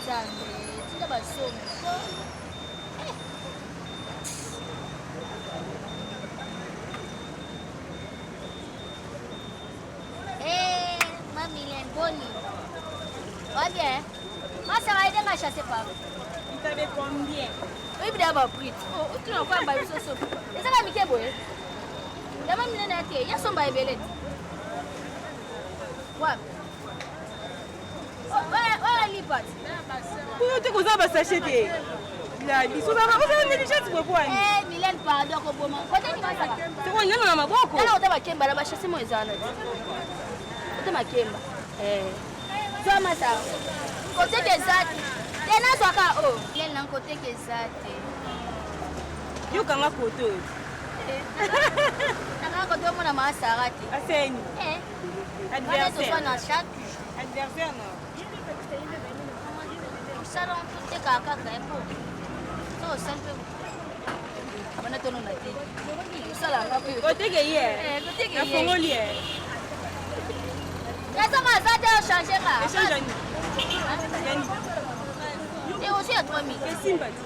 Nzambe, tika basombi ko. Eh. Eh, Mamilene, boni. Va bien? Moi, ça va aider à chasser par. Il t'avait combien? Oui, il a prix. Oh, tu n'as pas un soso. Et ça va, Mike boye. Ya Mamilene, te, ya somba ebele. Wapi? Oyo lipa. Oyo te koza ba sachet te. La biso ozala ozala négligente boye po ani. Eh Mylène pardon koboma. Kote ni masaka. Siko nyama na maboko. Tala ota makemba na ba chasse mo ezala na. Ota makemba. Eh. Zwa masaka. Kote ke eza te. Te nazwaka o. Mylène na kote ke eza te. Yo kanga kote oyo. Nanga kote omona ma Sarah te. Aseni. Eh. Adversaire. Na chaque jour. Adversaire na. Mosala totekaka kaka po so osali mpe wana tonona te osalaka mpe koteke ye koteke ye nafongoli ye nazonga aza te ochange nga echange yani yani te osi ya 3000 esimba ti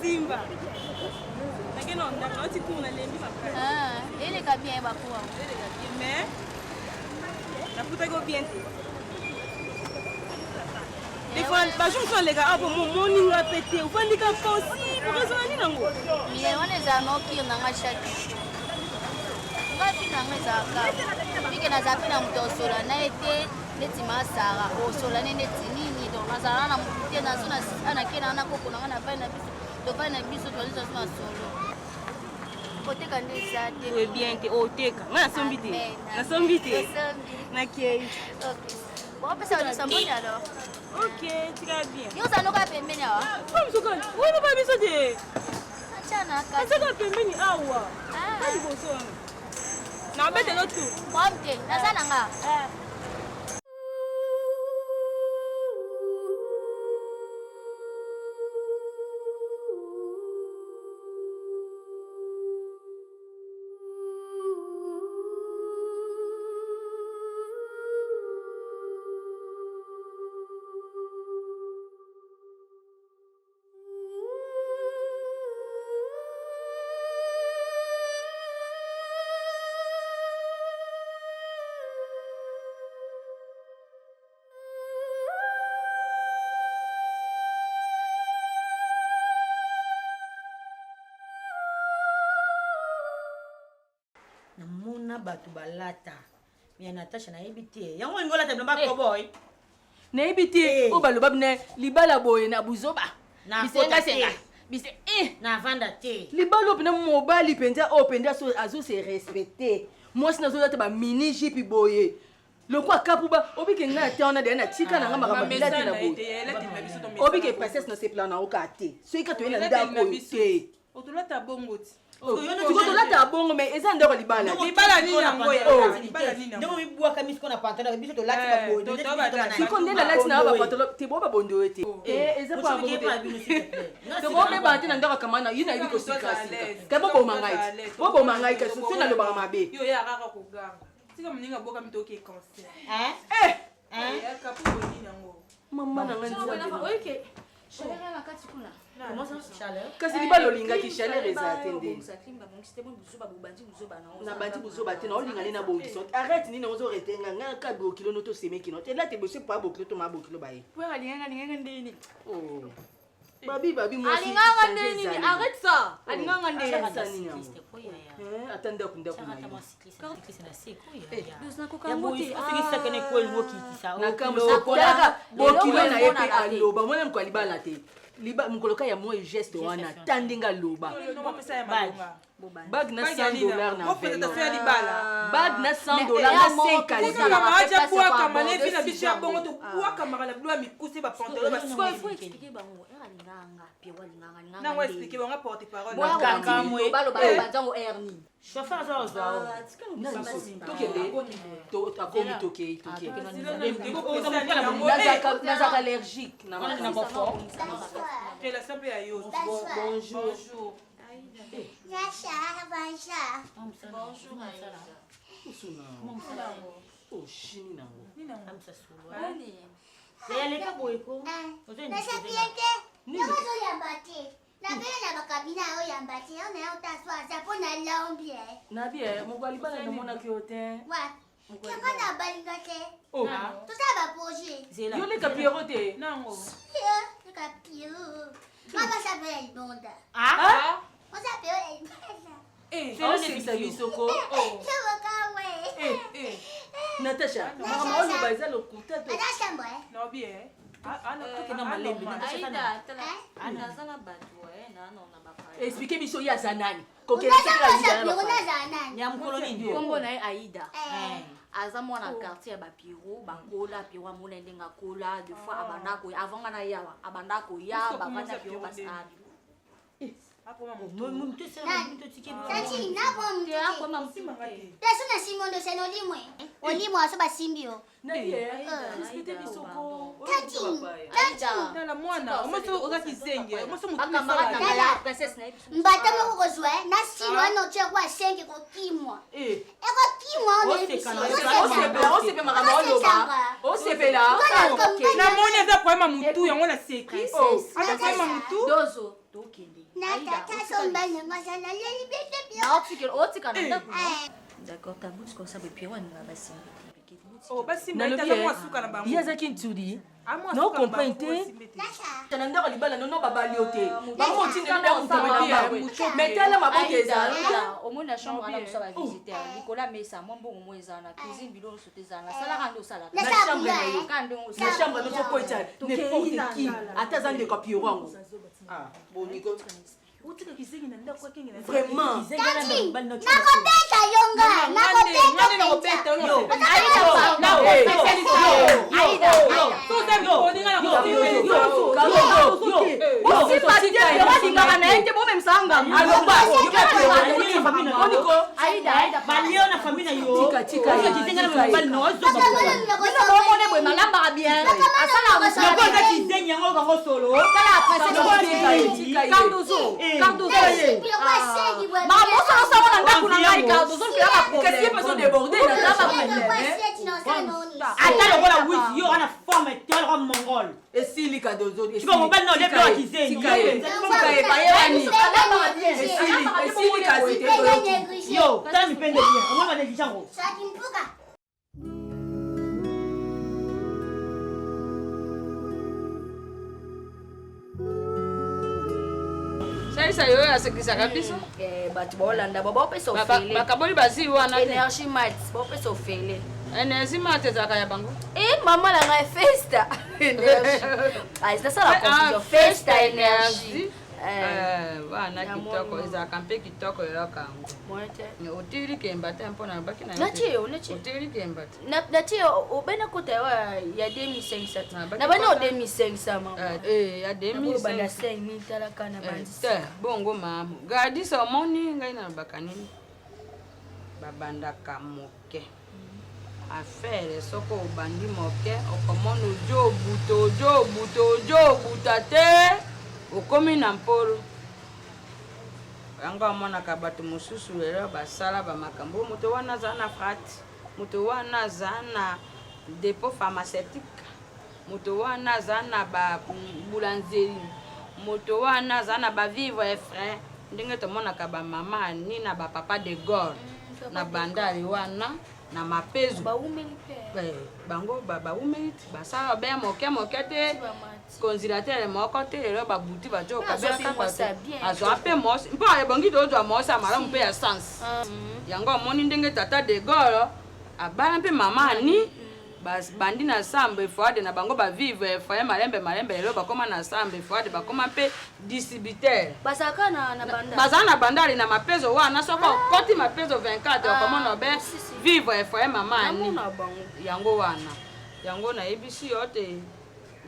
simba nakende na ndako nauti cour nalembi makasi eleka bien bacour eleka bien mais nafutaki o bien te des fois bajour mosusu aleka awa po momoni nga mpe te ofandi ka kosi bokozala nini yango mile wana ezala na okire na nga chaque jour nga mpi na nga ezalaka pike nazala mpe na moto osola na ye te neti masara osola ne neti nini donc nazala na motu te nazo nake na na koko na nga na vai na biso tovai na biso toali zazo na solo koteka nde eza te oye bien te oteka nga nasombi te nasombi te nakei okopesa bato samboni alors ok tika bien yo ozala noka pembeni awa oyo papa biso te atyana azaka pembeni awa ka liboso wana nabetelo tu problème te naza na nga Namona bato balata ya Natasha nayebi te yango olingi olata bilamba cowboy nayebi te oyo baloba bina libala boye na buzoba bisengasenga bise navanda te libala oyo mpena mobali mpenza oyo mpenza azo se respecte mwasi nazolata bamini jipi boye lokwa kapuba obike ngai ate wana deya natika na nga makambo bilati na boye obike princesse na sepela na oka te soki ka toye na ndako oyo te otolata bongo ti sikoyo tolata bongo mais eza ndako libala libala nini yango ndenge mibwaka misiko na pantalon biso tolati siko nde nalati na bapantalon te bo babondo yo te eza tokobebana te na ndako akamana ye nayebi kosikasika ka boboma ngai te boboma ngai kasi so nalobaka mabe yo ya kaka koganga tika moninga aboka mitoki cancer mama na ngai Chaleur na kati kuna. Kasi libala olingaki chaleur ezala te ndeni. Nabandi buzoba te naolinga nde nabongisa arrête nini ozo retenga ngai ka bokilo no tosemeki no te late bose pa bokilo to ma bokilo baye. Babi babi mwasi. Alinganga nde nini? Arrête ça. Alinganga nde. Nini yango? Ata ndako ndako na yo. Bokilo na ye mpe aloba mwana mokolo libala te mokolo ka ya mwa geste wana ta ndenge aloba bag na 100 dollar na bag na 100 dollar na 5 na biso ya bongo tobwakamaka na bilo ya mikuse bapantalon nango explike bango porte parole Chauffeur aza ozwa tokende akomi tokei tokei nazaka allergique na relation mpe ya yo bonjour Bonjour. Bonjour. Oshini nango. Yaleka boye ko. Naza bien te. Yango azoyamba te. Nabele na bakabina ayoyamba te. Yango naye ota so aza mpo na lambi e. Nabi eh, mokwa libala namonaki yo te. Wa. Yango na balinga te. Oh. Tosala baprojet. Yo leka Pierrot te. Nango. Leka Pierrot. Mama sa ya libonda. Ah? Oza pe ya libonda. Aosekisa biso ko. Natasha, makambo oloba eza lokuta to. Aza chambre. Naobi eh. Tokenda malembe. Aida, tala. Naza na bato eh, na na bapaya. Explique biso ye aza nani. Ya mokolo nini? Kombo na ye Aida. Aza mwana quartier ya bapiro bakola piro amona ndenge akola deux fois abanda koya avant nga na yawa abanda koya bavanda piro basala Santi, na bo Peso na simondo seno olimwe. Olimwe aso basimbi yo. Respecte biso ko. Tati, tati. Tala mwana, omosi oza kizenge, omosi mutu Bacamarade na ngai ya princesse na ye biso. Mbata moko kozwa eh, na silo wana otie kwa senke kokimwa. Ekokimwa wana Osepela, osepela makambo oloba. Osepela. Namoni eza problème ya mutu yango na seki. Ata problème ya mutu. Dozo, tokende. Na tata somba nenga sana leli bete bio. Otika na ndako. D'accord, ta boutique comme ça, mais Pierrot aninga basimbi te. Oh, basimba ete aza mwa suka na bango. Ye azaki ntudi. Ah, mwa No suka na comprendre bango, te. osimbi te. Na ndako libala nono babali yo te. Bango otindeli nde moto na Mais tala maboko ezala. Omoni na chambre wana biso bavisiteur likolo ya mesa mwa mbongo mo ezala na cuisine biloko nyonso te ezala nasalaka nde osalaka Na chambre na ye. Kaka ndenge Na chambre na ozokweta n'importe qui. Ata aza ndeko ya Pierrot yango. Ah, boniko. Otika kizengi na ndako akenge na Vraiment. Tati, nakobeta yo nga, Ngane nakobeta nakobeta penza. yo. Osimba te, Pierrot alingaka na ye te, bomemisa ngambo. Aida, Aida, Balio na famille na yo. Tika, tika, Oyo kizengi na mobali na ozoba. Bino bomone boye malambaka bien. Asala mosala Loko oza bien. kizengi yango kango solo. Tala princesse Tika ye, tika ye. Cardozo, Cardozo. Biloko esengi bwa. Makambo osala osala na ndako na ngai Cardozo nkelaka Kasi ye problème. mpe azodéborde Biloko esengi na osala noni. Ata lokola wisi yo wana forme te lokola mongol. Esili Cardozo. Siko mobali na oliebi lokola kizengi. Tika ye. Tika ye bayebani. Esili, esili kasi te toyoki. Yo, tala mipende bien. Omoni ba négligent ngo. Soki mpuka. Salisa yo oyo asekisaka biso. Bato baolanda ba baopesa ofele. Bakaboli bazwi wana te. Énergie mat, baopesa ofele. Énergie mat ezalaka ya bango. Eh, mama na ngai festa énergie. Ah, nasala confusion. Festa énergie. Wana kitoko ezalaka mpe kitoko eloko yango. Moyen te. Otili kemba te mpo nalobaki na yo te. Natie yo, natie. Otili kemba te. Natie obena kota ya 2500. Nabaki Na bana o kota. 2500 mama. Eh, ya Nakoloba na 2500. 5000 talaka na bandi. Te, bongo mama. Gadisa omoni ngai nalobaka nini? Babandaka moke. Affaire soko obandi moke okomona ojo obuta ojo obuta ojo obuta te okomi na mpolo. Yango amonaka bato mosusu lelo basala bamakambo moto wana aza na frate, moto wana aza na dépôt pharmaceutique, moto wana aza na baboulangerie, moto wana aza na bavivre frais ndenge tomonaka bamama ni na bapapa de gaulle na bandali wana na mapezu Baumeli pe. Bango baumeli ti basala be moke moke te consilatere moko te lelo babuti bato Azwa mpe mwasi ya bien. azwa mpe mwasi mpo ebongi tozwa mwasi ya malamu mpe ya sens yango amoni ndenge tata de Gaulle abala mpe mama ani bandi na sambe foade na bango bavivre foye malembe malembe lelo bakóma na sambe foade bakóma mpe distributeur Bazalaka na banda. Bazala na bandali na mapezo wana soko okoti mapezo 24 okomona obe si, si. vivre foye mama ani Namona bango. Yango wana yango nayebisi yo te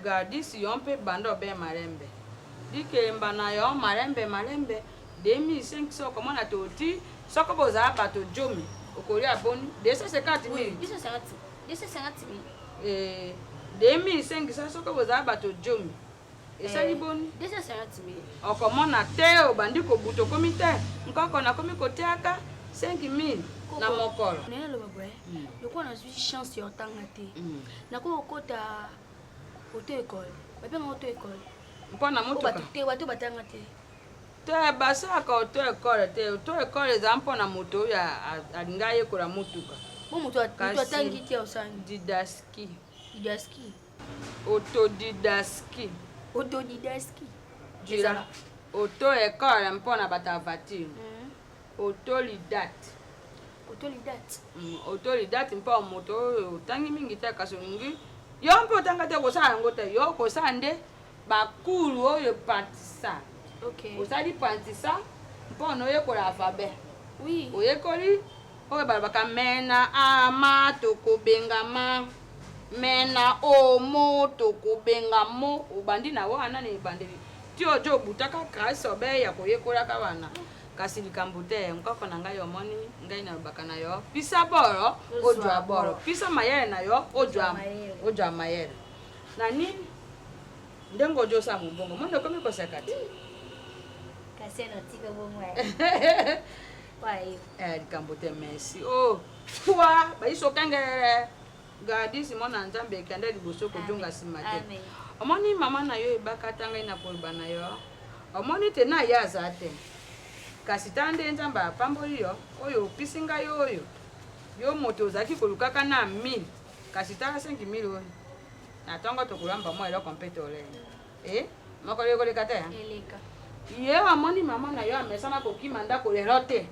gadisi yo mpe banda obe malembe dikemba na yo malembe malembe 2500 okomona te oti soko bozala bato jomi okolia boni 250 000. 250 250 000. 2500 soko bozala bato jomi esali boni? 250 000. Okomona te obandi kobuta okomi te nkoko nakomi kotiaka 5000. Na mokolo. Naye naloba boye, lokola nazwi chance ya kotanga te, nakoki kokota auto école? Babengaka auto école. Mpo na motuka? Te, bato batanga te. Te, basalaka auto école te. Auto école eza mpo na moto oyo alingi ayekola motuka. Bo moto atangi te osani? Didaski. Didaski. Autodidaski. Autodidaski. Dira. Auto école mpo na bato ya voiture. Autodidacte. Autodidacte. Autodidacte mpo moto oyo otangi mingi te, kasi olingi yo mpe otanga te, kosala yango te. Yo kosala nde bakulu oyo patisa. Osali pantisa mpo na oyekola alphabet. Oyekoli oyo balobaka mena ama tokobengama, mena omo tokobenga mo. Obandi na wana na ebandeli ti ojo obutaka grâce obe ya koyekolaka wana. Kasi likambo te, nkoko na ngai, omoni ngai nalobaka na yo, pisa boro ojwa boro, pisa mayele na yo ojwa mayele. Na nini ndenge ojo osala mombongo monde okomi koseka te. Kasi natika bongo. Likambo te, merci. O fwa bayiso okengele gadisi mwana Nzambe ekende liboso, kozonga nsima te. Omoni mama na yo ebaka ta ngai na koloba na yo, omoni te na ye aza te, kasi ta nde Nzambe apamboli yo oyo opisi ngai oyo yo moto ozalaki kolukaka na 1000, kasi tala 5000 oyo na ntongo tokolamba mwa eloko mpe tolele e mokolo ekoleka te. Ye amoni mama na yo amesana kokima ndako lelo te,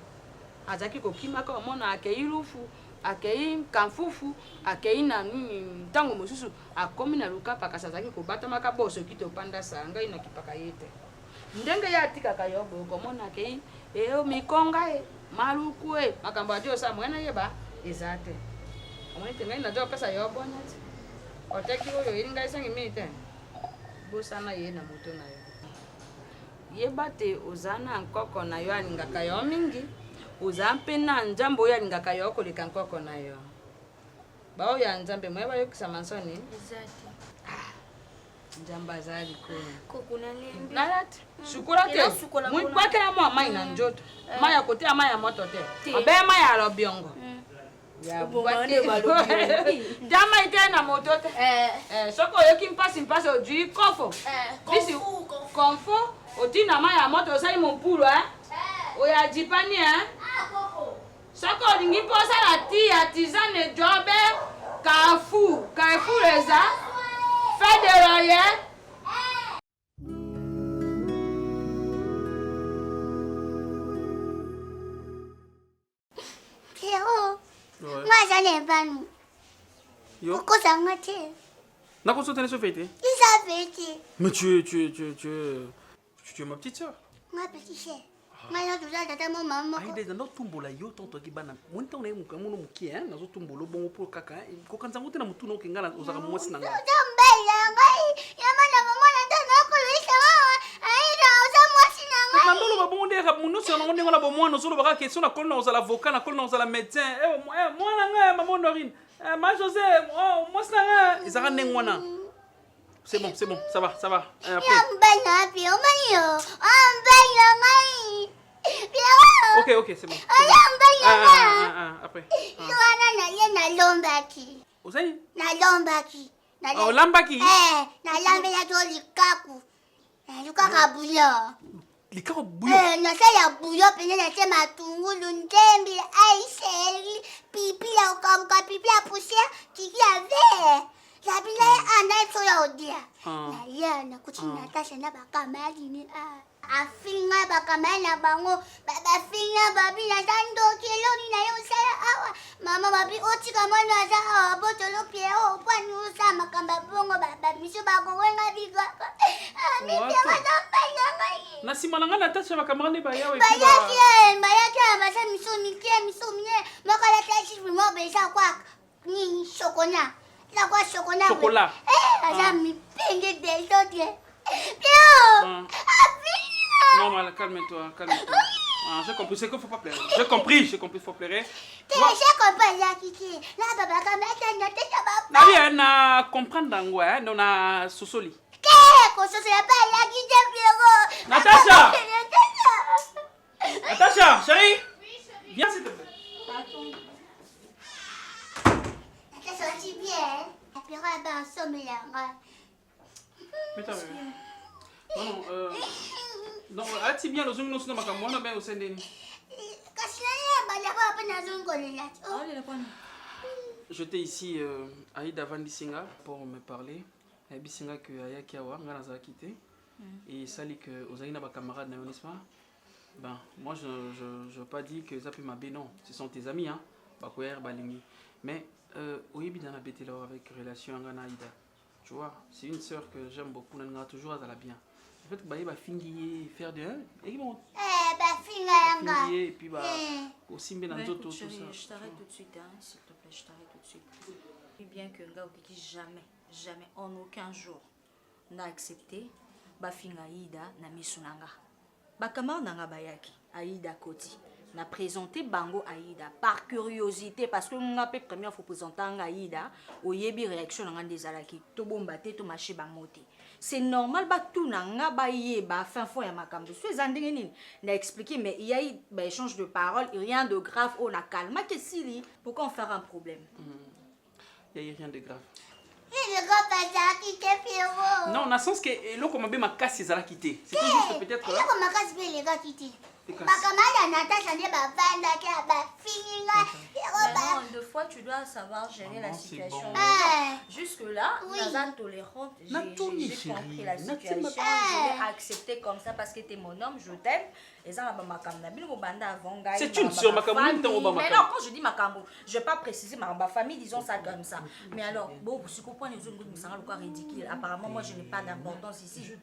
azalaki kokimaka. Omona akei Lufu, akei Kamfufu, akei na nini, ntango mosusu akomi na Lukapa, kasi azalaki kobatamaka bo soki topanda sala ngai nakipaka ye te. Ndenge ye atikaka yo boye, komona akei eyo mikonga e maluku e makambo adi osala moye nayeba eza te. Omoni te ngai naza kopesa yo bonya te, oteki oyo oyeli ngai 5000 te, bosana ye na moto na yo. Yeba te oza na nkoko na yo alingaka yo mingi, oza mpe na Nzambe oyo alingaka yo koleka nkoko na yo. Baoyo ya Nzambe moye bayokisama nsoni. Nzambe aza likolo. Nala te, sukola te, bwakela mwa mai na nzoto, mai ya koteya, mai ya moto te, abe mai ya lobiongo ta mai te na moto te. Soki oyoki mpasi mpasi, ojui kofo bisi konfo, oti na mai ya moto, osali mopulu oyo ajipani. Soki olingi mpo osala ti ya tisane jobe Carrefour, Carrefour eza fait de laurier. Pierrot, nga aza na ebanu. Okozanga te. Nakosotana so fete. Eza fete. Mais tu es, tu es, tu es, tu es, tu es ma petite sœur. Nga petite sœur. Nga nyonso toza tata mo mama moko. Aïda, nazotumbola yo ntango toyaki bana. Moni ntango naye mono mokie, nazotumbola bongo mpo kaka kokanisa yango te na motu naoke nga ozalaka mwasi na ngai. Oza mobali na ngai. Yama na mama na ntango nakoloyisa wawa. Aïda, oza mwasi na ngai. Nandoloba bongo nde nyonso yango ndenge wana bomwana ozoloba kaka question. Nakoli na kozala avocat, nakoli na kozala médecin. Mwana ngai, mama Honorine, ma José, mwasi na ngai, ezalaka ndenge wana. C'est bon, c'est bon, ça va, ça va. Après. Ya mobali na nga, Pierrot, omoni yo. Oya mobali na ngai. Pierrot. Ok, c'est bon. Oya mobali na nga. Après. Yo wana na ye nalombaki. Ozali? Nalombaki. Olambaki? Nalambelaki o likaku. Nalukaka bouillon. Likako bouillon? Nasala bouillon mpenza, natie matungulu, nzembi, aiseli, pipi ya kokabuka, pipi ya poussière, kiki ya vert. Labila ye ana ye so ya odia. Naye nakuti Natasha na bakamalini afinga bakamali na bango, bafinga babi naza ndoki, eloni na ye osala awa. Mama babi otika mwana aza awa, botolo Pierrot opwani osala makambo ya bongo, bamiso bakowenga bigaka mi Pierrot aza mobali na ngai. Na nsima na ngai Natasha bacamarade bayawa. Bayaki, bayaki basa miso mike, miso minene, moko alata chiffre moko eza kwa nini, chocolat, eza kwa chocolat. Chocolat. Aza mipenge désordre, Pierrot afinga. Non, mais calme-toi, calme-toi. Ah, j'ai compris, c'est qu'il faut pas pleurer. J'ai compris, faut pleurer. Te, j'ai compris, azalaki te na babaka mata Natasha ba. Nabi na comprendre yango, non, na sosoli. Te, kososola mpe alaki te, Pierrot. Natasha! Natasha. Natasha, chérie! Viens s'il te plaît. Pardon. Natasha olati bien apero ya ba osomela nga. Non, non, euh, non, alati bien lozongi nyonso na makambo wana be osendeni. Kasi nalela bandako mpe nazongi kolela te. J'étais ici, euh, Aïda avandisi nga pour me parler. Ayebisi nga que ayaki awa, nga nazalaki te. Et esali que ozalaki na ba camarades na yo, n'est-ce pas? Ben, moi je je je veux pas dire que eza mpe mabe, non. Ce sont tes amis, hein. Bakoya balingi. Mais euh, oyebi na nabetela yo avec relation ya nga na Aïda. Tu vois, c'est une sœur que j'aime beaucoup, nalingaka toujours azala bien. En fait, baye bafingi ye, faire de, hein, eki bon, Eh, bafinga ya nga. bafingi ye et puis ba Eh. osimbe na Mais nzoto écoute, tout chérie, ça. je t'arrête tout de suite, hein, s'il te plaît, je t'arrête tout de suite. Et bien que nga okiki jamais, jamais, en aucun jour, na accepté bafinga Aïda na miso na nga. Bakamar na nga bayaki, Aïda koti. Na présenté bango Aïda par curiosité parce que nga pe première fois présenter nga Aïda, oyebi réaction na nga nde ezalaki tobomba te tomashe bango te. C'est normal batuna nga bayeba fin fond ya makambo. So eza ndenge nini na expliquer mais il y a eu ba échange de paroles, rien de grave, on a calme kesili. Pourquoi en faire un problème? Il y a eu rien de grave. Eloko bazalaki te Pierrot. Non, na sens que eloko mabe makasi ezalaki te. C'était juste peut-être Eloko makasi mpe elekaki te. Ekasi. Bakamada ya Natasha nde bavandaki ya bafingi nga. Pierrot ba Non, deux fois, tu dois savoir gérer la Maman, c'est situation. bon. Eh. Jusque-là, Oui. Naza tolérante, j'ai- Natuni, j'ai j'ai compris la chérie. Natuni, situation, je vais accepter comme ça parce que t'es mon homme, je t'aime. Et ça, ma makambo na bino bobanda avant ngai. C'est une ma- sœur, ma makambo, famille. nini ntango ba Mais makambo? non, quand je dis makambo, je vais pas préciser ma, ma famille, disons ça comme ça. Mais alors, bon, si comprends les autres, nous ridicule. Apparemment, moi, je n'ai pas d'importance ici.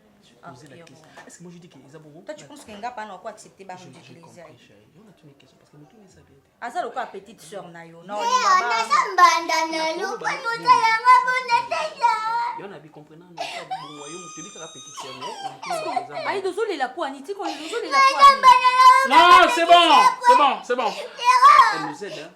Ah, Poser la Pierrot. question. Est-ce que moi je dis que eza bongo? Toi, tu penses que nga pas encore accepter ba J'ai ridiculiser? compris, chérie. On a une question parce que nous tous les bien. Aza lokola petite sœur na yo. Non, Eh, naza mbanda na yo mpo notalanga bo Natasha. Yo na bi comprenant na ka bongo yo mutu kaka petite sœur mais Aïe, ozolela po ani, tika ozolela Naza po ani. mbanda na yo. Non, c'est bon, c'est bon, c'est bon. Elle nous aide, hein.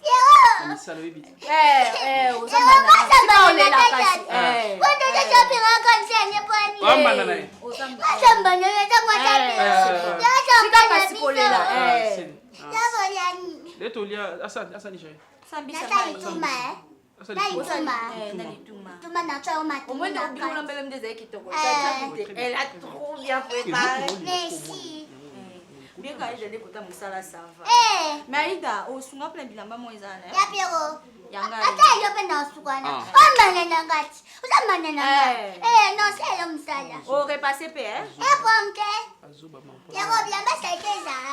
Elle nous salue vite. Eh, eh, oza mbanda. Tika olela kasi. Eh. Po Natasha apengaka kanisa ne po ani. Wambanda na ye. Oza mbanda. Naza mbanda na yo mwasa Eh. Naza Tika mbanda kasi kolela. biso. Ah, Eh. c'est ah. Nabolani. Leto lia asani asani chérie. Sambisa Naza mai. lituma eh. Asani. Na lituma. Eh, na lituma. Lituma na twa yo Au moins, matuma. na bino na mbele mde ezalaki kitoko. Eh. Elle a trop bien préparé. Merci. Bien que Aïda nde kota mosala ça va. Eh. Mais Aïda, osunga mpona bilamba mo eza na. Ya Pierrot. Yanga. Ata yo mpe na osukana. Ah. Ombanda na nga ti. Oza mbanda na nga. Eh. Eh, non, c'est yo mosala. O repassé pe, hein? Eh, bonke. Azuba maman. Pierrot, bilamba salite ezala.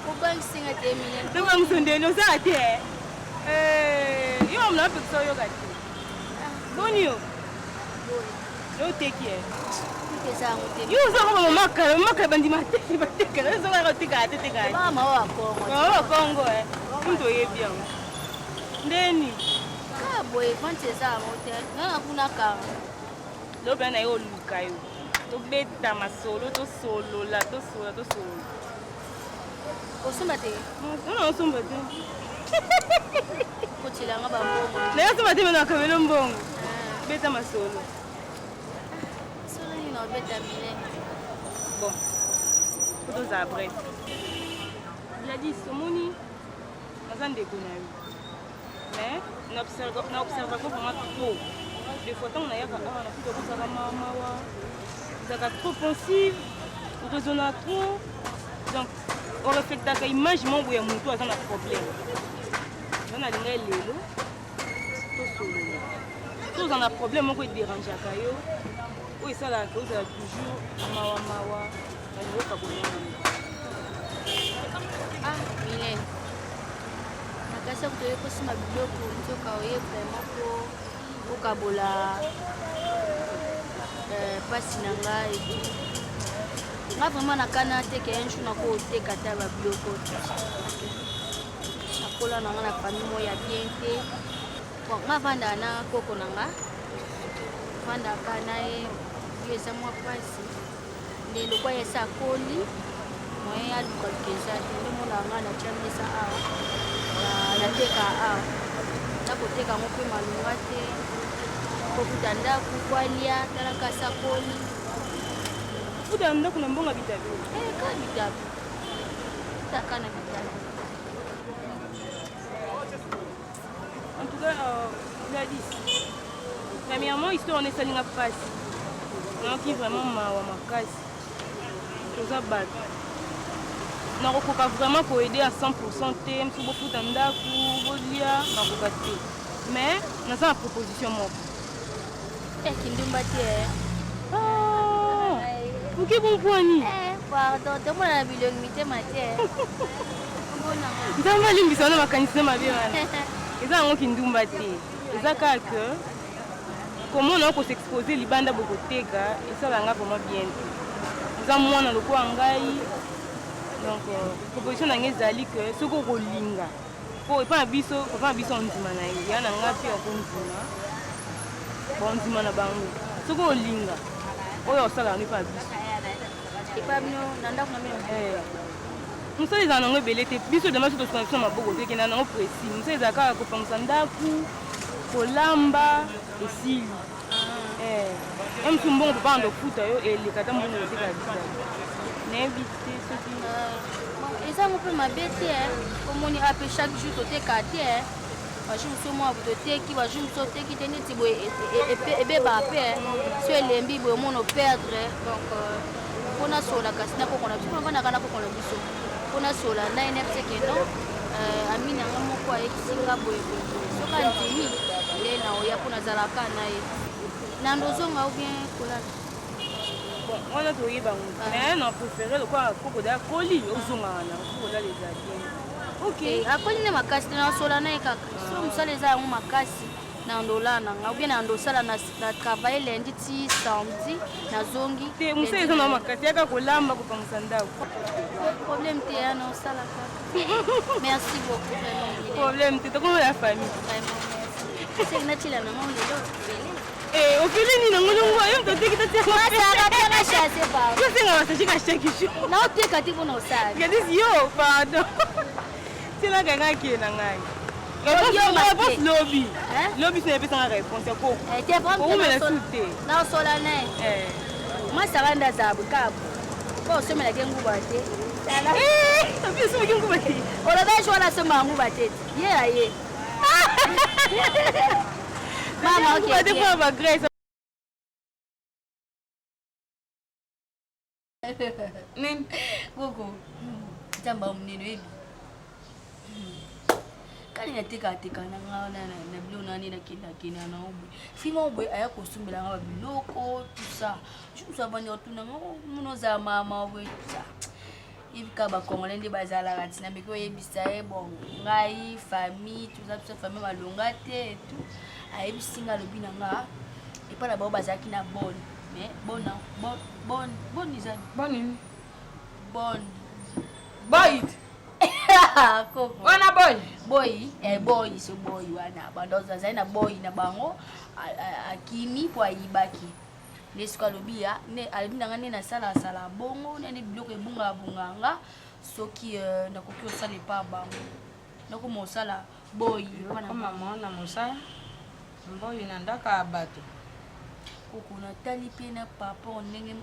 Obangisinga te mine. Nobangisa ndeni ozala te eh? Yo mamona apekisa oyoka te boni yo yo oteki e Eza yango te. yo ozaka mama kala mama kala bandima teki batekaka yo ozokaka otekaka te tekaka te Mama oyo akongo. mama bakongo e mutu oyebi yango ndeni Kaka boye vente eza yango te. Nga na kuna kanga. lobi na ye oluka yo tobeta masolo tosolola tosolola tosolola Osomba te. ona osomba te Kotielanga bambongo. naye osomba te mena akamelo mbongo beta masolo Solo nini na obeta mine. bon po tozala bref Gladys omoni naza ndeko na yo mais na observako vraiment trop. Des fois ntango nayaka awa nakuta kozala mawa mawa, ozalaka trop pensive, oraisonna trop, donc oreflectaka image moko boye ya motu aza na problème. Nga nalingai lelo tosolola. Soki oza na problème moko ederangeaka yo, oyo esalaka ke ozala toujours mawa mawa, nalingi okabola yango. Ah, Mylène. Nakasi kutoye kosima biloko nzoka oye vraiment po okabola mpasi na ngai. Nga vraiment nakana te ke un jour nakoteka ata babiloko. Nakola na nga na famille moko ya bien te. Bon, nga vandaka na koko na nga, vandaka na ye, yo eza mwa mpasi. Nde lokwa ye esi akoli, moyen alukaluka eza te. Nde mona nga natya mesa awa, nateka awa, nakoteka yango mpe malunga te, kofuta ndako, kwalia, talaka asi akoli. Futa ndako na mbongo ya bitabe? Eh, ka bitabe. Taka na bitabe. En tout cas, Gladys, premièrement, histoire on esalinga mpasi. Nayoki vraiment mawa makasi. Toza bato. Nakokoka vraiment koaider à 100% te, mosu bofuta ndako, bolia, nakoka te. Mais naza na proposition moko. Eh, kindumba te. Eh. Ah, oke bompwani. Eh, pardon, tomona na bilongi mitema te. Nzambe alimbisa wana makanisi na mabe wana. Eza yango kindumba te. Eza kaka ke komona okosexpose libanda bokoteka esala nga vraiment bien te. Oza mwana lokola ngai. Donc proposition na ngai ezali ke soki okolinga po epai na biso, papa na biso ondima na ye, ya na ngai mpe okondima, bondima na bango. Soki olinga oyo osala yango epai na biso. Epai bino na ndako na bino. Mosala ezala nango ebele te, biso dama biso tosuka biso na maboko te, ekenda nango précis. Mosala ezala kaka kopangusa ndako, kolamba, esili. Eh, mosu mbongo papa ando futa yo eleka ata mbongo oteka bitalo. Nayebi te soki eza yango mpe mabe te, omoni ape chaque jour toteka te, bajour mosusu mwa toteki, bajour mosusu oteki te, neti boye ebebaka mpe so elembi boye omona operdre. Donc mpo nasola kasi na koko na biso, mpo navandaka na koko na biso, mpo nasola na ye nfc ke non, ami na nga moko ayebisi nga boye boye boye, soki andimi nde na oya mpo nazalaka na ye na ndozonga ou bien kolala. Bon, wana toyeba yango, mais na préféré lokola koko da koli ozongaka na kolala eza bien. Ok, akoli nde makasi te, nasola na ye kaka so mosala eza yango makasi na ndola na nga ou bien na ndosala na travailler lundi ti samedi nazongi. Te, mosala eza na makasi, yaka kolamba, kopangisa ndako. Problème te, ya na osala kaka. Merci beaucoup vraiment. Problème te, tokoma la famille. Vraiment merci. Seki natila nango lelo ofele. Eh, ofele nini nango longo yo moto oteki tatiamasaka teka chasse pardon. Tosenga basashi ka chaque jour. Naoteka te mpona osala. Gladys yo pardon. Tielaka ngai akende na ngai. Réponse lobi. Lobi so epesanga réponse ya koko. Oumela su te. Naosola na ye. Mwasi nde azala bukabu. Po osomelaki nguba te. Osomaki nguba te. Oloba jour wana asombaka nguba te. Ye ya ye. Mama, nguba te mpona bagrèce. Nini? Koko. Nzambe monene oyebi. Kani natekateka na nga wana na biloko nani nakendakenda na boye. Fima boye aya kosombela nga biloko tout ça. Jour mosusu abandi kotuna nga mona ozala mama boye tout ça. Yebi kaka bacongolais nde bazalaka ntina meki oyebisa ye bon ngai famille toza biso famille malonga te et tout. Ayebisi nga alobi na nga epai na bango bazalaki na bonne mais bonne bonne bonne eza bonne bonne boy koko wana boy boy eh, boy so boy wana bando azali na boy na bango akimi mpo ayibaki nde soki alobi ya nde alobi na nga nde nasalasala bongo nde biloko ebungabunga nga soki nakoki kosala epa bango nakoma kosala boy epa na koma mwana mosala mboyi na ndako ya bato. Koko natali mpe na papa ndenge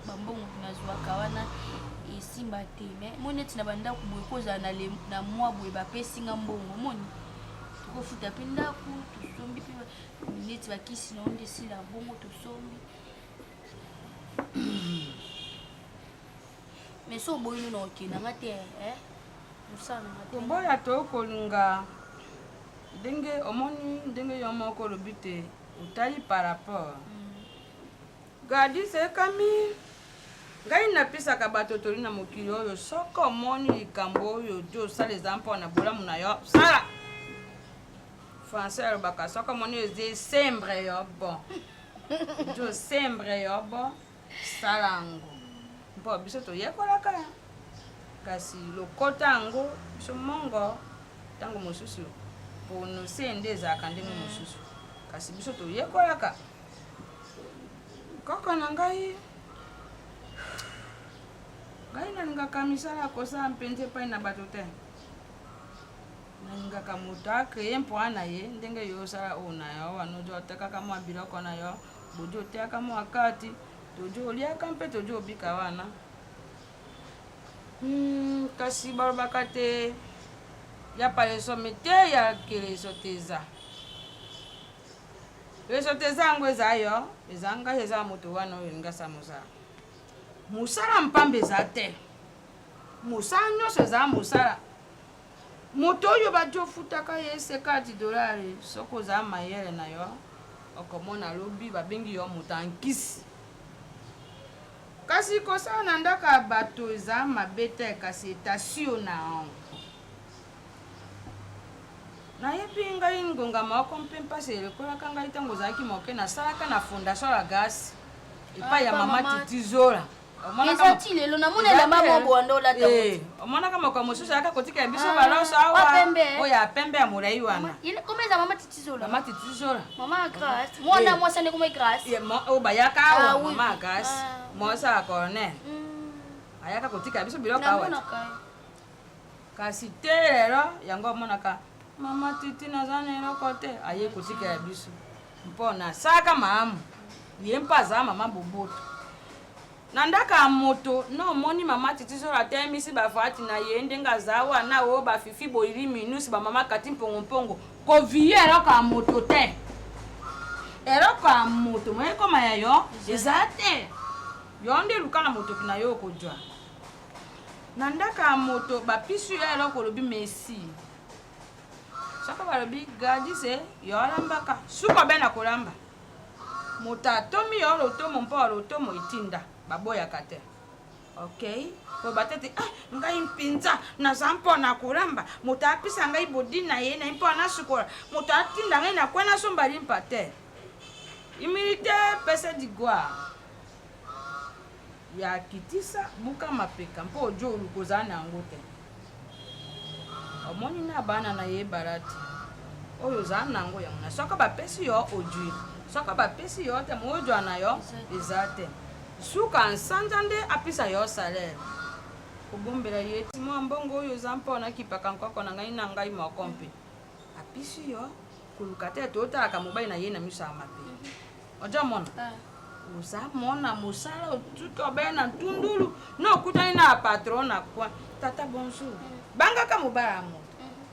bambongo nazwaka wana esimba te, mais mo neti na bandako boye kozala na mwa boye bapesi nga mbongo moni Tokofuta mpe ndako, tosombi mpe neti bakisi na yo nde esila bongo tosombi. Mais so oboyi nino okenda nga te eh? Mosala na nga te. Koboya to kolinga ndenge omoni ndenge yo moko olobi te otali par rapport mm. Gladys ekami ngai napesaka bato toli na mokili oyo soki omoni likambo oyo odi osala eza mpo na bolamu na yo sala français alobaka soki omoni eza esembre yo bon odi osembre yo bon Sala yango mpo biso toyekolaka, kasi lokota yango biso mongo ntango mosusu prononce nde ezalaka ndenge mosusu, kasi biso toyekolaka. Koko na ngai, ngai nalingaka misala ya kosala mpenza epai na bato te. Nalingaka moto akreye mpoa na ye ndenge yo osala oyo na yo wana ojo otekaka mwa biloko na yo bojo oteyaka mwa kati tojo oliaka mpe tojo obika wana hmm, kasi balobaka te ya palesomi te ya keleso te eza leso te eza yango eza yo eza ngai eza moto wana oyo elingi asala mosala mosala mpamba eza te mosala nyonso eza mosala Moto oyo bajofutaka ye 50 dolari soki oza mayele na yo okomona lobi babengi yo moto ya nkisi. Kasi kosala na ndako ya bato eza mabe te kasi etasio na yango. Nayebi ngai ngonga moko mpe mpasi elekolaka ngai ntango ozalaki moke nasalaka na fondation la grâce epai ya mama Titi Zola. Eza ti lelo namoni elamba moko boye nde olata eh, omonaka moko mosusu ayaka kotikela biso ah, baloso awa oyo ya pembe ya molai wana koma eza mama titi zola mama titi zola mama grace mwana eh. mwasi ande koma grace oyo bayaka awa ah, mama grace ah. mwasi ya colonel mm. ayaka kotikela biso biloko awa kasi te lelo yango omonaka mama titi naza na eloko te aye kotikela biso mpo nasalaka malamu ye mpe aza mama boboto na ndako ya moto na omoni mama titi solo atelemisi bafati na ye ndenge aza wana oyo bafifi boyili minusi bamama kati mpongompongo koviye eloko ya moto te eloko ya moto moye ekoma ya yo eza te yo nde luka na motoki na yo okozwa na ndako ya moto bapisi yo eloko olobi mesi soki balobi gadise yo alambaka suka be na kolamba Moto atomi yo lotomo mpo lotomo etinda baboyaka te. Ok, koloba te te ah, ngai mpenza naza mpo na kolamba moto apesa ngai bodi na ye na ye mpo nasukola moto atinda ngai na kwe nasomba limpa te. Humilité pesa digwa ya kitisa buka mapeka mpo ojo oluka ozala na yango te. Omoni na bana na ye balati oyo oza na yango yango na soki bapesi yo ojui soki bapesi yo te mojwa na yo eza te suka nsanza nde apesa yo salaire kobombela ye ti mwa mbongo oyo eza mpo nakipaka nkoko na ngai na ngai moko mpe apesi yo koluka te totalaka mobali na ye na miso ya mabe oja mona ah. oza mona mosala otuki obe na ntundulu na okutani na patron na coin tata bonjour mm. bangaka mobali ya moto mm.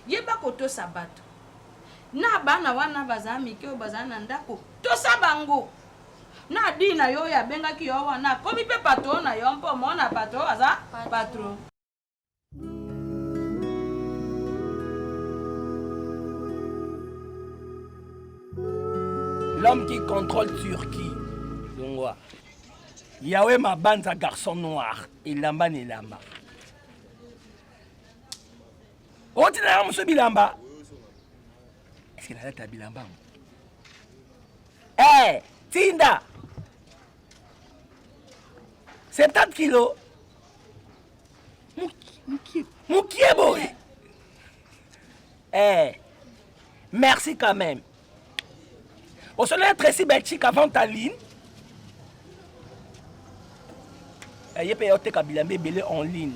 yeba kotosa bato na bana wana bazala mike oyo bazala na ndako tosa bango na di na yo oyo abengaki yo wana akomi mpe patron na yo mpo mona patron aza patron L'homme qui contrôle Turquie. Longwa. Yahweh Mabanza garçon noir. Elamba na elamba. Otina ya moso bilamba. Est-ce que nalata bilamba yango? Eh, tinda. 70 kilos. Mukie boye. Eh, merci quand même. Osolo Tracy Belchik avant ta ligne. Eh, ye mpe oteka bilamba ebele en ligne.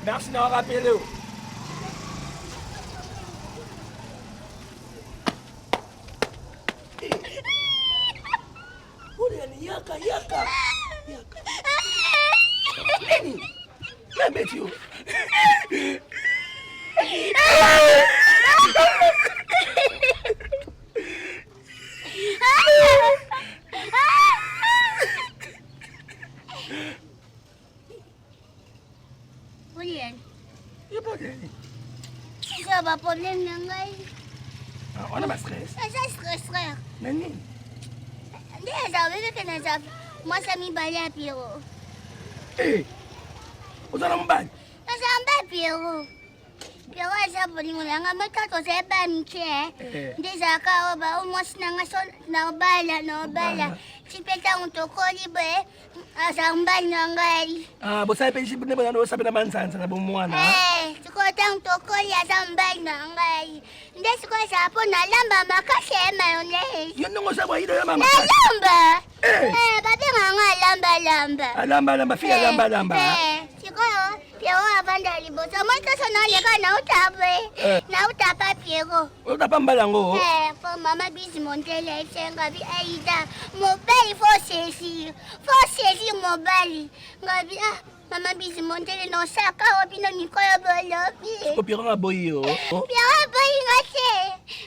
Merci na rappelé yo. Yaka, yaka, yaka. Nini? Nabeti yo. Oliani. Eza ba problème na ngai. Ah, wana ba stress. Eza stress frère. Na nini? Nde eza oyebi ke naza mwasi ya mibale ya Pierrot. Eh! Oza na mobali? Naza mba Pierrot. Pierrot aza bolingo na ngai mota tozali ba mike eh. Nde ezalaka oyo ba mwasi na ngai so na obala na obala. Ti mpe ntango tokoli boye aza mobali na ngai. Ah, bosala mpe nde bozali osala mpe na manzanza na bomwana. Eh, sikoyo ntango tokoli aza mobali na ngai. Nde sikoyo ezala mpo nalamba makasi ya mayonnaise. Yo ndongo oza boyido ya mama. Nalamba. Eh, eh babenga yango alambalamba. Alambalamba, fille alambalamba. Eh, sikoyo Pierrot avanda liboso. Moi nyonso naleka nauta boye. Eh. Nauta pa Pierrot. Outa pa mbala yango. Eh, po mama bisi mondele esenga bi Aida. Mobali faut saisir. Faut saisir mobali. Ngabi ah mama bisi mondele nosaka o bino mikolo bolobi. Siko Pierrot aboyi yo. Pierrot aboyi nga te.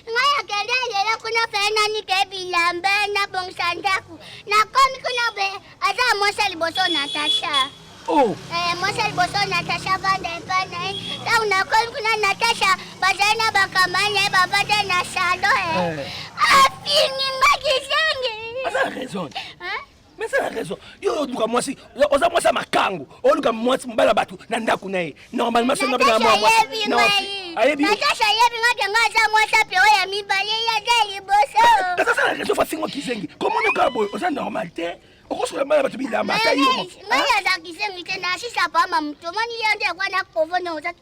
Ngai akende lelo kuna faye nanike bilamba nabongisa ndako. Nakomi kuna boye aza mwasi ya liboso Natasha. Oh. Eh, mwasi ya liboso Natasha vanda epai na ye. Ntango nakomi kuna Natasha bazali na bakamani na ye bavanda na salon. Eh. Eh. Afingi nga kizengi. Aza na raison. Hein? Mais c'est la raison. Yo oluka mwasi, oza mwasi ya makangu, oluka mwasi mobali ya bato na ndako na ye. Normalement soki nga mwa mwasi. Natasha ayebi ngai. Ayebi. Natasha ayebi nga ke nga aza mwasi ya Pierrot ya mibale ye aza liboso. Aza na raison fa fingo kizengi. Comment oka boye oza normal te? Okosola bana bato bilamba ata yo. Ngai naza kizengi te nasisa pama moto omoni ye nde ekwa na kovo na oza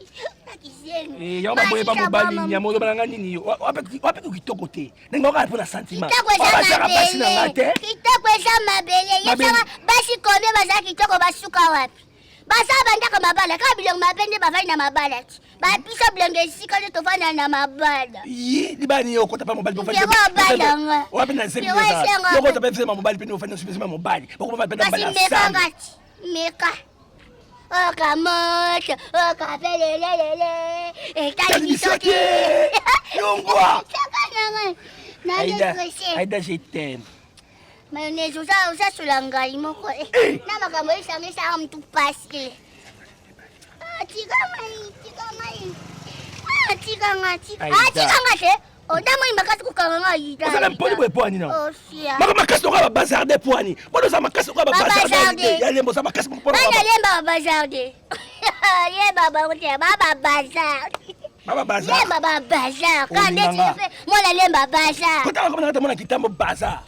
na kizengi. Eh, yango baboye ba mobali nyama oloba na nga nini yo wape kitoko te ndenge okala mpo na sentiment Kitoko eza bazaka basi na nga te mabele. Kitoko eza mabele. Yebisaka basi combien baza kitoko basuka wapi? Baza bandako mabala kaka bilongo mabe nde bavandi na mabala ti. Babiso bilongo esika nde tovanda na mabala. Yi libala nini okota pa mobali Pierrot abala nga. wapi na zemi Pierrot esenga. yokota pe zema mobali pe ofandi na zema mobali bakoma pe na Kasi bala meka ensemble nga ti. Meka. Oka moto, oka pelelelele. Etali biso te. Longwa. Saka na ngai. Na Aïda, stressé. Aïda, je t'aime. Mayonnaise oza ozasola ngai moko eh. Na makambo esangisaka motu pasi. Ah, tika ngai, tika ngai. Ah, tika ngai, tika. Ah, Aïda. tika ngai te. Odamoi makasi kokanga ngai Aïda. Ozala mpoli boye poani na. Osia. Maka makasi lokola babazarde poani. Mpona oza makasi lokola babazarde Babazarde. ya lembo oza makasi mpona Bana lemba babazarde. Yeba bango te, ba babazarde. Baba bazar. Lemba babazar. Ka Olinga ndeti nga. mpe mwana lemba bazar. Kotanga komona kata mona kitambo bazar.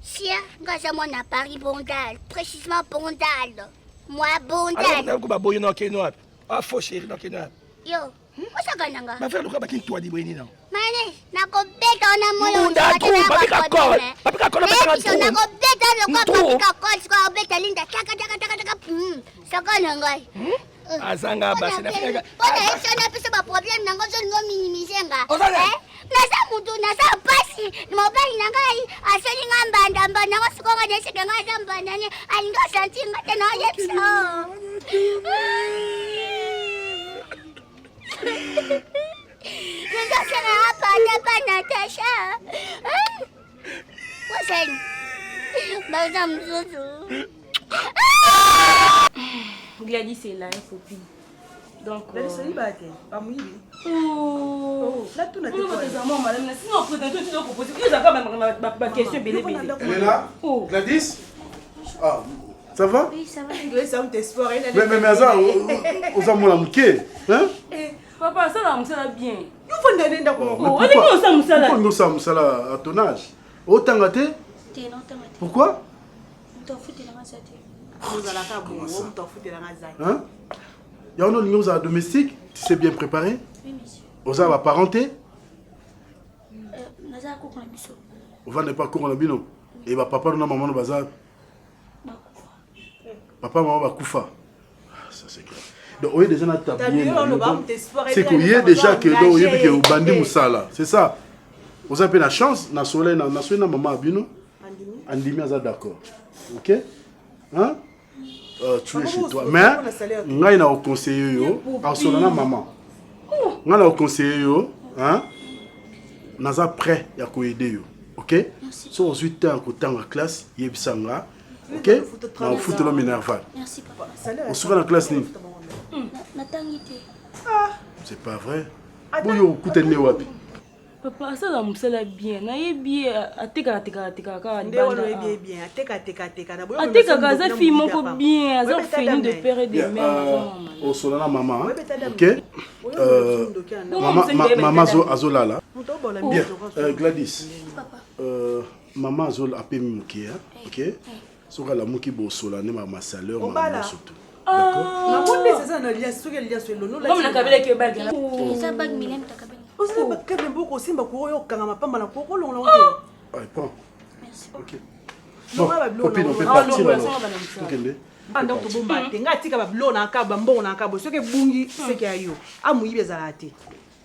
Sia, nga aza mwana Paris Bondal, précisément Bondal. Moi Bondal. Alors ko baboyi na okeno wapi? Ah faux chéri na okeno wapi? Yo, osaka na nga. Ba frère lokola bakintwadi boye nini? Mane, nakobeta wana moyo. Mbunda, trou, bapika kol. Bapika kol, bapika trou. Nakobeta lokola Trou. bapika kol, sikoyo obeta linda taka taka taka taka. Saka na ngai. Azanga basi na finga. Mpona ye biso na biso baproblème nango ozolinga ominimize nga. Oza nani? Eh? Naza mutu naza mpasi mobali na ngai asali nga mbanda mbanda yango sikoyo nga neseke ngai aza mbanda ne alingi osanti nga te na oyebisa. Nazosala nga panda pa Natasha. Wasani. Baza mosusu. Gladys est là, hein, copine. Donc. Gladys, oyiba te bamoyibi Oh. natuna te Oyo bato eza mwa malamu na sinon présente oyo tozoko poser. Yo ozalaka ba question ebele ebele. Elle est là Oh. Gladys Ah, ça va Oui, ça va. Gladys amuta espoir Mais, mais, mais, aza, oza mwana moke hein Papa, asala mosala bien. Yo fanda nde ndako Mais Oh, pourquoi- olingi osala mosala. Pourquoi olingi osala mosala à ton âge otanga te Te, naotanga te. Pourquoi Moto afutelanga aza te. ozalaka bongo moto afutelanga aza te Hein yango olingi ozala domestique tu sais bien préparé Oui, monsieur. oza baparent te Euh, naza koko na biso. ovanda epa koko na bino e bapapa no na mama no baza papa mama bakufa Ah, ça c'est clair donc oye déjà na tablier Tablier, na yo, oloba, donc, moto espoir, c'est ete que oye déjà que donc oyebi ke obandi Eh. mosala c'est ça oza mpe na chance na soleil na na soleil na mama ya bino andimi aza d'accord ok hein tu es chez toi mais ngai na oconseille yo asola na mama ngai na oconseille yo hein naza prêt ya koyede yo ok so ozwi temps ya kotanga classe yebisa nga Ok, nakofutela minerval. Merci papa. Osuka na classe nini? Natangi te. C'est pas vrai. Boyo okutani ne wapi? Papa asalaka mosala bien, nayebi ye, atekaka tekaka tekaka kaka Nde wana libanda. oyebi ye bien, atekateka na boye. Atekaka, aza fille moko bien, aza Oyebeta orpheline de dame. père et de Bien, mère, aza mama. osola na mama hein? Oyebeta dame. Ok. Mama, mama azolala. Moto obola Bien, miso. Gladys. Papa. Mama azola apemi moke, hein? Ok, soki alamuki bosola nde masaleur Obala. nyonso tu. Namoni eza na liasi, soki liasi elongo. Comme nakabelaki yo bage. Eza bag milem takabeli. Ozala bakable mpo kosimba kuro oyo okanga mapamba na kuro kolongola ngo te. Allez, prends. Merci. Ok. Bon, Longola babiloko copine, on na peut ngo. partir longola, alors. songa bana mosala. Tokende. Banda tobomba te, ngai atika babiloko na kabo, bambongo na kabo, soki ebungi seke ya yo amoyibi ezalaka te,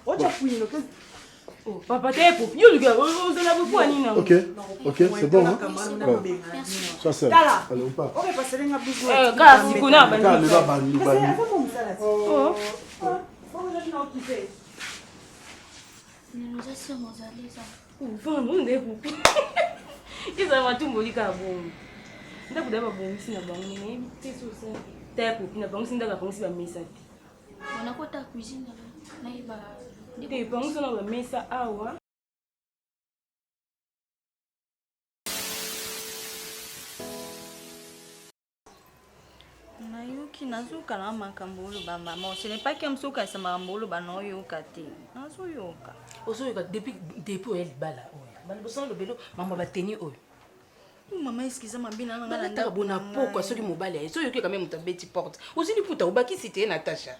otya kwini. Oh, papa te popi yo luka ozala bopo ya nini nango? Ok, ok, c'est bon. Hein? Ouais. Sois sage. Tala. Allez, on part. Okepaselenga. Kaka sikoyo na Kaka bandi. lelo bandi bandi. Oh. Nino oza sire ozali eza. Ovanda nde popi ezala matumboli kaka bongo, ndako da babongisi na bango, nayebi te sosa ta ya popi na bangisi ndako, abongisi bamesa te. Nakota cuisine nayeba. Te, bangisi na bamesa awa. Nayoki, nazoyoka na makambo oloba mama. Ce n'est pas ke mosu okanisa makambo oloba na oyoka te, nazoyoka. Ozoyoka depuis oya libala oyo, baliboso na lobelo mama bateni oyo. Mama, eskiza mabe na nga na Balataka ndako bona na pokwa ngai. soki mobali aye, soki oyoki kame moto abeti porte, ozwi liputa obakisi te, Natasha.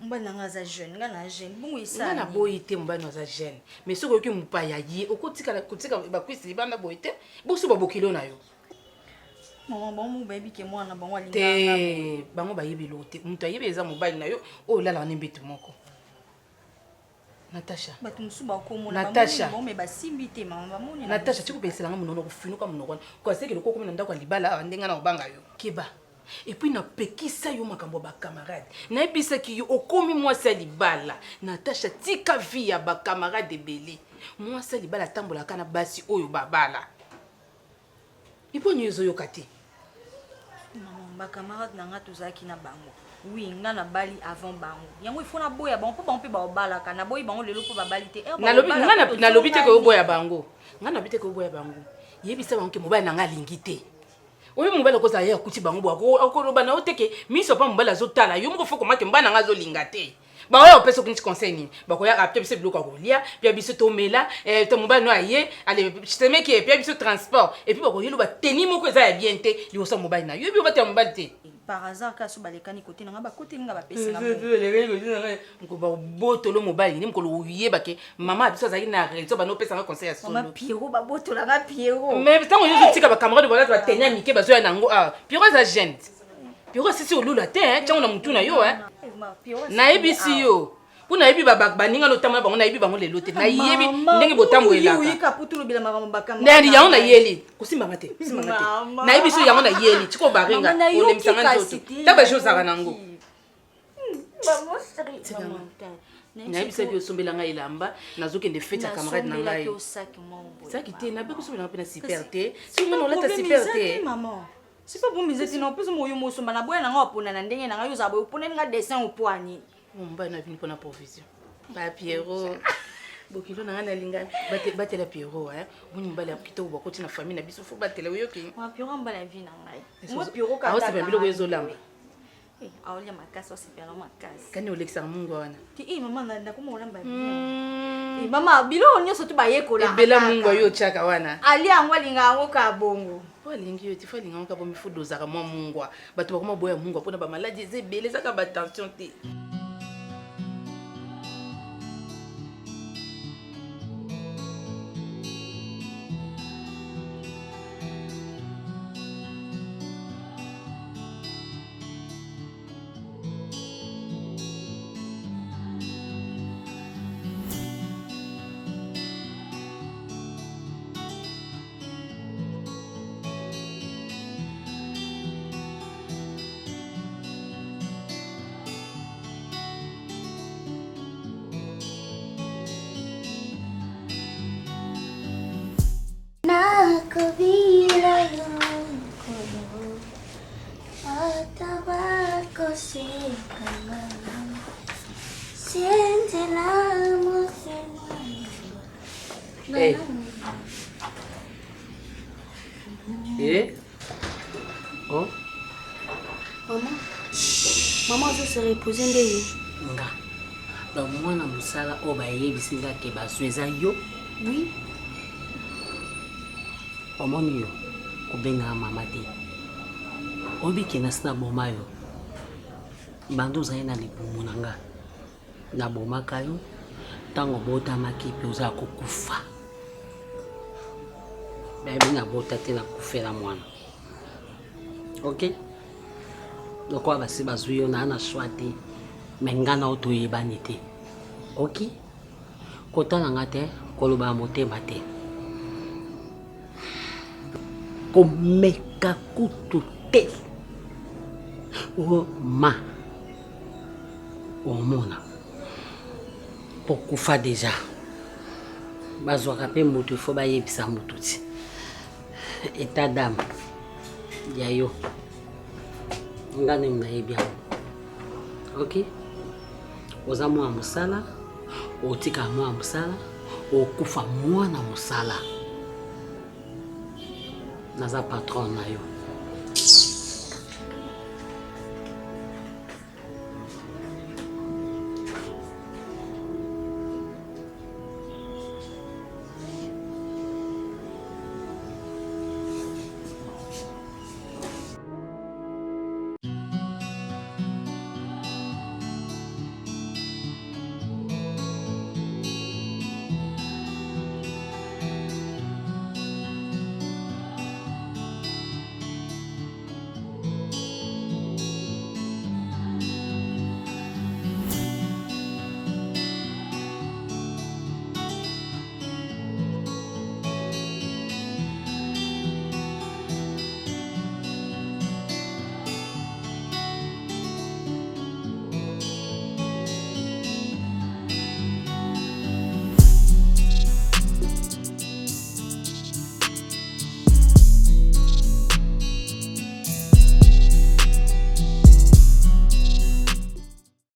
Mobali na nga aza jeune, nga na jeune bongo Nga esala. na boyi te, mobali aza jeune, mais soki oyoki mopaya ye, okotikala kotika bakwisi libanda boye te, boso babokilo na yo. Mama, bango mo bayebi ke mwana na bango alingaka nga. Te, bango bayebi eloko te, moto ayebi eza mobali na yo oyo olalaka ne mbeto moko, Natasha. Bato mosusu bakomona. Natasha. Bango me basimbi te mama, bamoni na Natasha, ti kopeselanga monoko, kofinuka monoko wana koaseke loko okomi na ndako ya libala awa, ndenge na kobanga yo, keba. Et puis napekisa yo makambo ya bacamarade, nayebisaki yo okomi mwasi ya libala, Natasha, tika vie ya bacamarade ebele. Mwasi ya libala atambolaka na basi oyo babala, eponi yo ezoyoka te. Mama, bacamarade na nga tozalaki na bango, oui, nga nabali avant bango, yango ifo naboya bango mpo bango mpe baobalaka, naboyi bango lelo mpo babali te. Ere Nalobi baobalaka, nga nalobi te ke tozongani. oboya bango, nga nalobi te ke oboya bango, yebisa bango ke mobali na nga alingi te. Oyebi mobali akozala ye akuti bango bo akoloba na yo te ke miso pa mobali azotala yo moko, fo komake mobali na nga azolinga te. Baoya opesa okini conseil nini? Bakoya apia biso biloko ya kolia, pia biso tomela, to mobali no aye ale semeki, epia biso transport, et puis bakoyelo bateni moko eza ya bien te liboso ya mobali na yo, yebi obatela mobali te. Par hasard kaka so balekani kote na nga, bakoteli nga, bapesi nga mbongo. Babotolo mobali nde mokolo oyebake mama ya biso azalaki na raison, bana opesanga conseil ya Mama, solo. Piero babotolanga Piero. Mais ntango nyonso otika bacamarade balata bateni ya mike bazoya nango awa, Piero aza jeune, Piero asisi olula te, hein, ntiango na motu na yo, hein. Nayebisi yo mpo nayebi baninga notambola bango, nayebi bango lelo te, nayebi ndenge botambolelaka. Oyika po tolobela makambo bacamarade. Nde yango nayeli kosimbanga te, kosimbanga te. Mama. Nayebi so yango nayeli tika obarenga. Mama, nayoki Olemisanga kasi nzoto te, ta bajo ozalaka nango. Mama, Nayebisaki osombelanga elamba, nazokende fete ya camarade na ngai. Nasombelaki yo saki moko boye. Saki te, nabe kosombelanga mpe na super Kasi- te, soki ngana olata Problème super eza te. mama, c'est pas bon, eza te na opesa moyo mosomba na boya nanga opona na ndenge na ngai, ozala boye oponeli nga dessin opwani. Mobali na bino mpona provision ba Piero bokilo na ngai nalinga batela Piero, omoni mobali ya kitoko bakoti na famille na biso, fo batela, oyoki? Ma Piero mbala vie na ngai, mo Piero. Aosepela biloko ezolamba. Aolia makasi, osepela makasi. Kani olekisaka mungwa wana? Te, eh, mama, nakoma olamba bien. Eh, mama, biloko nyonso to bayekola. Ebela mungwa yo otiaka wana. Alia yango, alinga yango ka bongo. Po alingi yo te, fo alinga yango ka bomi, fo dozaka mwa mungwa. Bato bakoma boya mungwa mpona bamaladi eza ebele, ezaka batension te. Koseka nga senzela mosema. Hey. Eh? Oh? Mama, mama azo se reposer nde ye. Nga. Donc mwana mosala oyo bayebisi nga ke bazwi eza yo? Oui. Omoni yo kobengaka mama te. Oyebi ke nasi naboma yo. Banda ozali na libumu na nga. Nabomaka yo ntango obotamaki mpe oza kokufa. Bayebi nabota te nakufela mwana. Ok? Lokola basi bazwi yo naa na choix te. Me nga na yo toyebani te. Ok? Kotala nga te, koloba ya motema te. Komeka kutu te. O ma omona pokufa deja bazwaka mpe moto ifo bayebisa moto ti etat dame ya yo nga nde nayebi yango ok oza mwana mosala otika mwana mosala okufa mwana mosala naza patron na yo.